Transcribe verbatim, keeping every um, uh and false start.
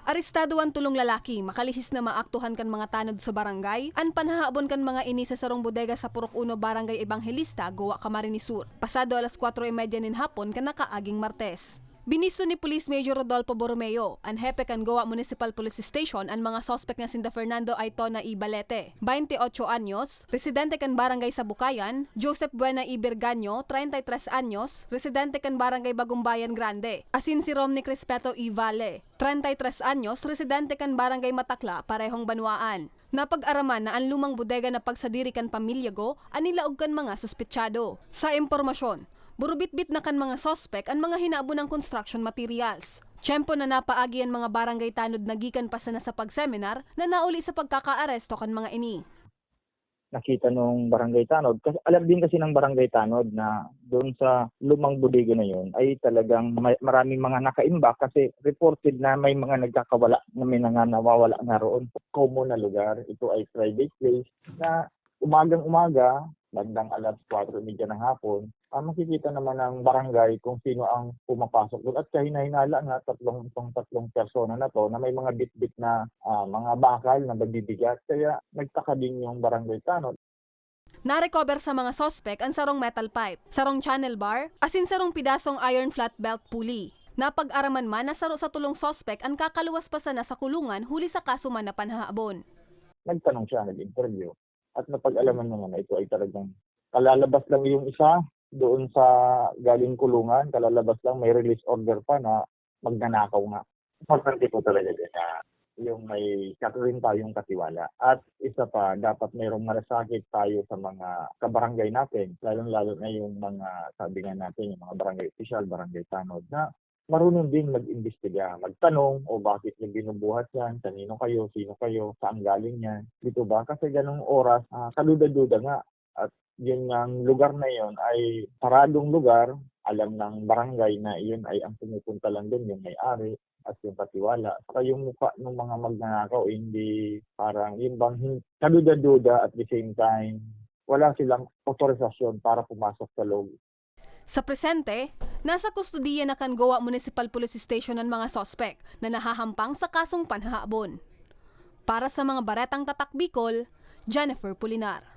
Arestado an tolong lalaki, makalihis na maaktuhan kan mga tanod sa barangay, an panhahabon kan mga ini sa sarong bodega sa Purok Uno, Barangay Evangelista, Goa, Camarines Sur, pasado alas kwatro y medya nin hapon kan nakaaging Martes. Binisto ni Police Major Rodolfo Borromeo, an hepe kan Goa Municipal Police Station, an mga suspek na sinda Fernando Aitona y Balete, baynte otso anyos, residente kan Barangay Sabukayan, Joseph Buena y Bergaño, treinta y tres anyos, residente kan Barangay Bagumbayan Grande, asin si Romney Crispeto y Valle, treinta y tres anyos, residente kan Barangay Matakla, parehong banwaan. Napag-araman na an lumang bodega na pagsadiri kan pamilya Go an nilaog kan mga suspetsado. Sa impormasyon, burubitbit na kan mga suspek an mga hinabon ng construction materials. Tiyempo na napaagi an mga barangay tanod na gikan pa sana sa pagseminar na nauli sa pagkakaaresto kan mga ini. Nakita nung barangay tanod, kasi alam din kasi ng barangay tanod na doon sa lumang bodega na yun ay talagang may, maraming mga nakaimbak kasi reported na may mga nagkakawala na may mga nawawala na roon. Common na lugar, ito ay private place na umagang-umaga, bandang alas kwatro y medya ng hapon, ah, makikita naman ng barangay kung sino ang pumapasok doon. At kahinahinala nga, tatlong, itong tatlong persona na to na may mga bitbit na ah, mga bakal na mabibigat. Kaya nagtaka din yung barangay tanod. Narecover sa mga suspek an sarong metal pipe, sarong channel bar, asin sarong pidasong iron flat belt pulley. Napag-araman man na saro sa tolong suspek an kakaluwas pa sana sa kulungan huli sa kaso man na panhahabon. Nagtanong siya, nag-interview. At napag-alaman naman na ito ay talagang kalalabas lang yung isa doon sa galing kulungan, kalalabas lang, may release order pa na magnanakaw nga. Importante po talaga din na yung may kat-, rin tayong katiwala. At isa pa, dapat mayroong malasakit tayo sa mga kabarangay natin, lalong-lalo na yung mga, sabi nga natin, yung mga barangay opisyal, barangay tanod, na marunong din mag-imbestiga, magtanong o bakit niyo binubuhat yan, kanino kayo, sino kayo, saan galing yan, dito ba? Kasi ganong oras, ah, kaduda-duda nga. At yun ngang lugar na yun ay saradong lugar, alam ng barangay na yun ay ang pumupunta lang dun yung may-ari at yung katiwala. Saka yung mukha ng mga magnanakaw, eh, hindi parang yung bang hin-, kaduda-duda at the same time, wala silang otorisasyon para pumasok sa loob. Sa presente, nasa kustodiya na kan Goa Municipal Police Station an mga suspek na nahahampang sa kasong panhahabon. Para sa mga Baretang Tatak Bicol, Jennifer Pulinar.